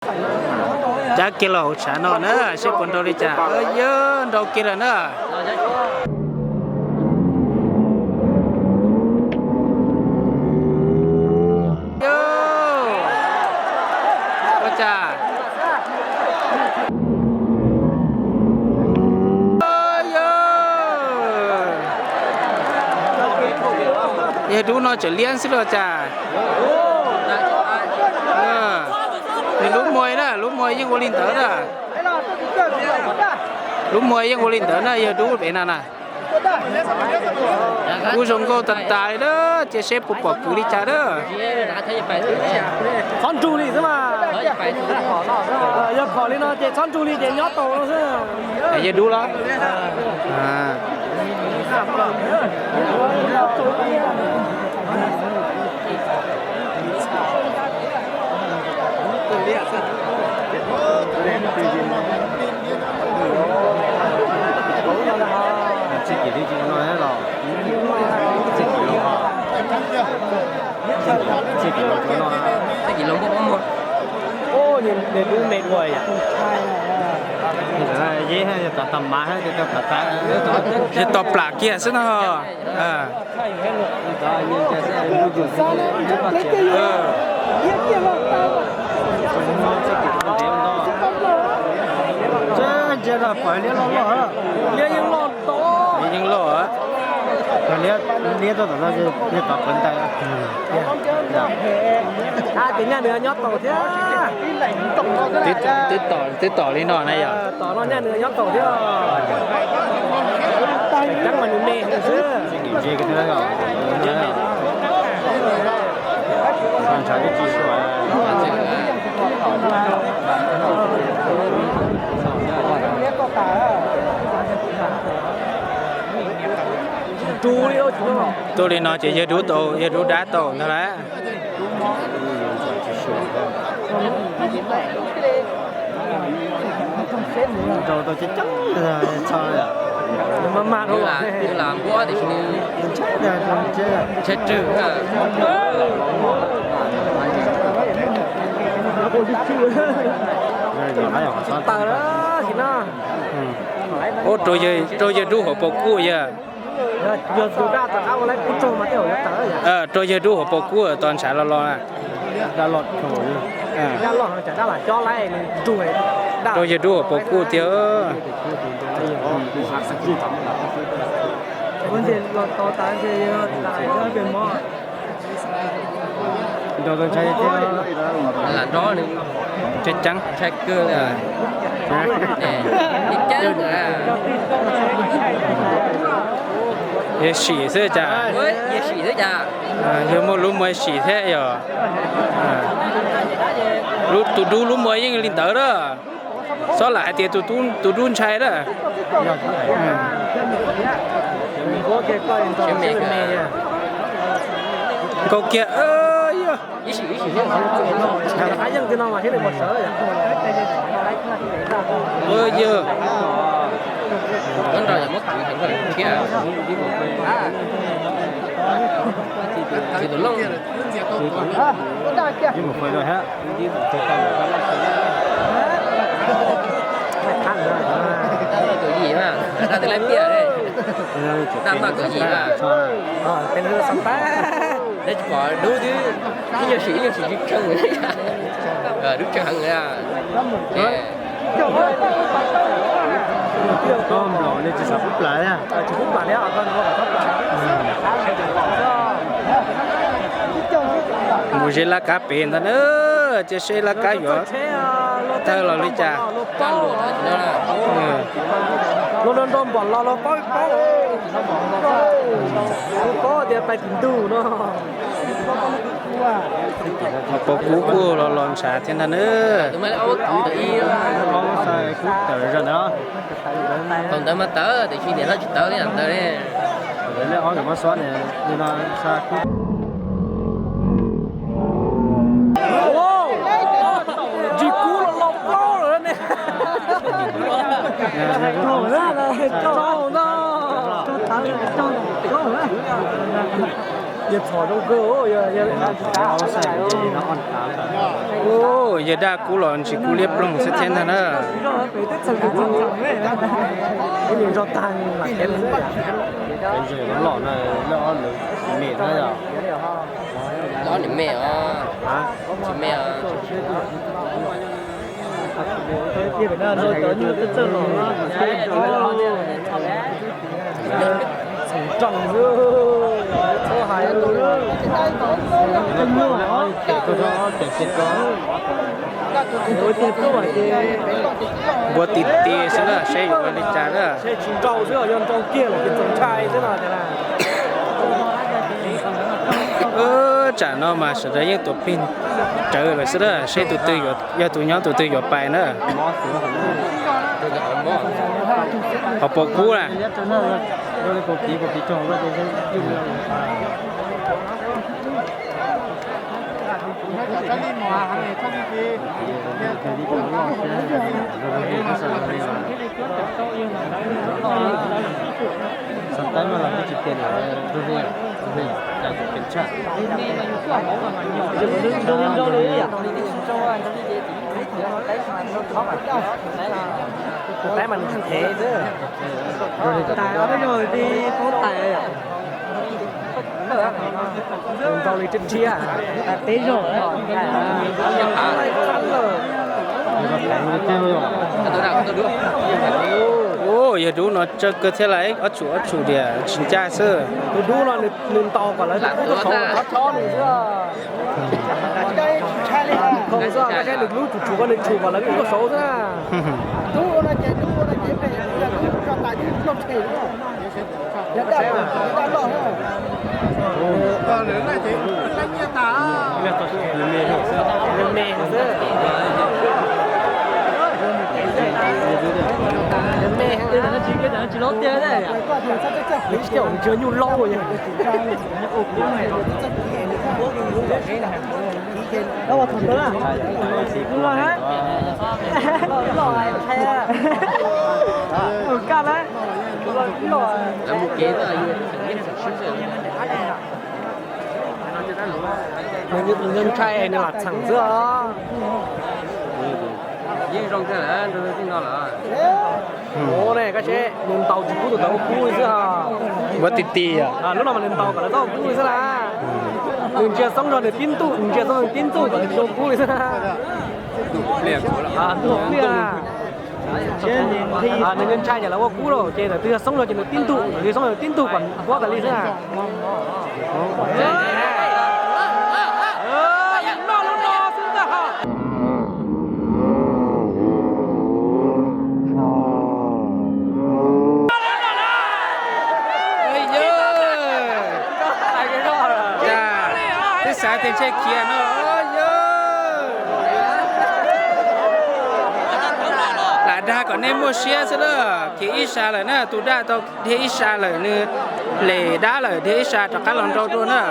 Cab kiag los hauv tshav no na, seb puas nrau li cas. Yog nrau kiag lawm na. Ua cas? Yog dub no tseem liab xwb los cas? Nws lub muag na, lub muag yeej ua li ntawd na. Lub muag yeej ua li ntawd na, yog dub pem no na. Kuj zoo nkauj tag tas li na, cia seb puas pom kwv li cas na. Txhob nrug li xwb mas. Yog pom li no ces txhob nrug li ces nyob tau no xwb. Yog dub los? Txij kiv li no los, txij kiv los, txij kiv los no, txij kiv los npua pob muag. Ub, nws dub me dua yom. Yog tas tas mav thiab, yog tos plam kiag xwb no. Ntsia pom liab loj loj, liab yeej loj, liab tuaj tom no, liab tom pawv ntawd. Ces nyaj nws nyob tau thiab. Twb tom li no na yog. Tom no nyaj nws nyob tau thiab. Ceeb mas nws me xwb. Tuaj li no ces yawg dub tau, yawg dub dab tau ntag lauj. Mas mas ntshai tiag, ntshai tiag. Tawm lawm si no. Ub, rau yawg dub hauv paus kub yawg. Rau yawg dub hauv paus kub tos ntshav los los. Rau yawg dub hauv paus kub tiag. Lam nrov nws. Ceeb ceeb. Ntshai kawg li. Ceeb ceeb. Yawg sim xwb cas. Yawg sim xwb cas. Yawg muaj lub muag sim thiab yog. Tus dub lub muag yeej li ntawd na. Xob lam hais tias tus dub ntshai na. Nkaus kiag, yog. Yawg. Ib mus fais rau hab. Kaum yim na, rau tus lab piaj, naj maj kaum yim na. Neb tsis pom dub twb ib nyuag sim ib nyuag sim tsis tsheej, dub tsheej heev. Koj nplaum li tsis xav pub plam thiab. Mus ze laj kab pem ntag na, cia seb laj kab yuav tawg los li cas. Paub tias pais tim ntug no. Paus kub kuj los los ntshav thiab ntag na. Thaum ntawd mas tawv, tiam sis niam no tsis tawv li ntawd li. Tsis kub los los plaub lawm ne. Tsaug ntag. Yawg daj kub los ntsis kub liab ploog xwb thiab ntag na. Ob niam me os, tsis me os. Npua ti ti xwb na, seb yuav ua li cas na. Tsam no mas sawv daws yeej tuav plig rawv lawm xwb na, seb tus twg yuav, yog tus nyob tus twg yuav pais na. Ho puas kub na? Tus tais mas nws tsis thev xwb. Tais ob peb zaug ti poob tais. Nws ntaus li rhiab rhiab, tais peb zaug. Yog dub no tsawg kawg thiab lauj, ob tshum ob tshum tias tsis ncaj xwb. Tus dub no nws ntaus kom lawv tus kub tuaj saud los chob chob nws xwb. Khoom xwb, koj saib nws lub tshum tshum ko nws tshum kom lawv kub tuaj saud xwb na. Tsis nyuj laub. Nws ntshai nws lam txheem xwb os. Ua ne, koj saib nws ntaus tsis kub tus ntawd ua kub li xwb os. Ua ti ti os. Lub no mas nws ntaus kom lawv tau ua kub li xwb na. Nws ntsia xoob zog nws tib ntuj, nws ntsia xoob zog nws tib ntuj kom nws tsis ua kub li xwb na. Nws ntshai ces lawv ua kub lawm ces ntawm twg yog xoob zog ces nws tib ntuj, nws xoob zog nws tib ntuj kom npuab tas li xwb na. Twb xav tias ntshe khiav no yog. Lam dag kom nej muaj siab xwb na, khiav ib sab lawm na, tus daj tau dhia ib sab lawm, nws lem dab lawm, dhia ib sab rov qab los nrau dua na.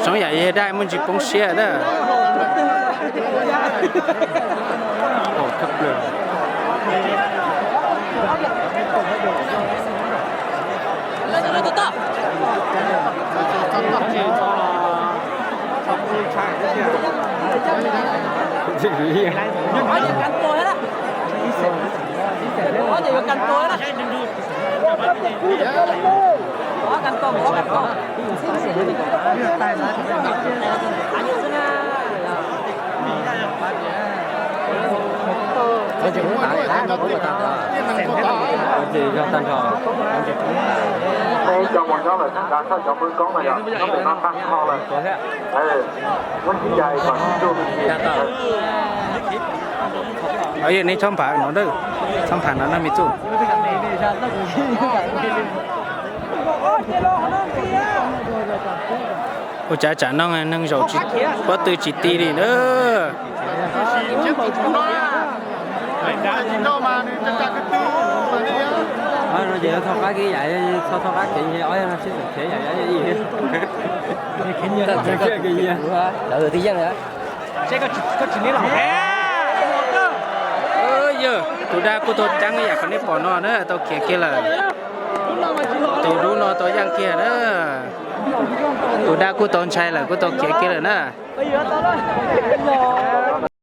Soob yam yog daj muaj ntsis poob siab na. Eb, cov uas nyob lawm, cov sab cov pw koob na yom, nyob pem no tag nrho lawm. Muab sib cais kom sib txuj me ntsis. Yog nej txhob npham no, txhob npham no na me txuj. Ua cas tsam no neeg zaum pob tw tsis ti li na. Ces tho qab kev yam, tho tho qab kev ob yog no sib txawm khiav yam. Lawv twb yeej. Yog tus dab kuj tau ceeb yam qhov nej pom no na, tau khiav kiag lawm. Tus dub no tau yeej kiag na. Tus dab kuj tau ntshai lawm, kuj tau khiav kiag lawm na.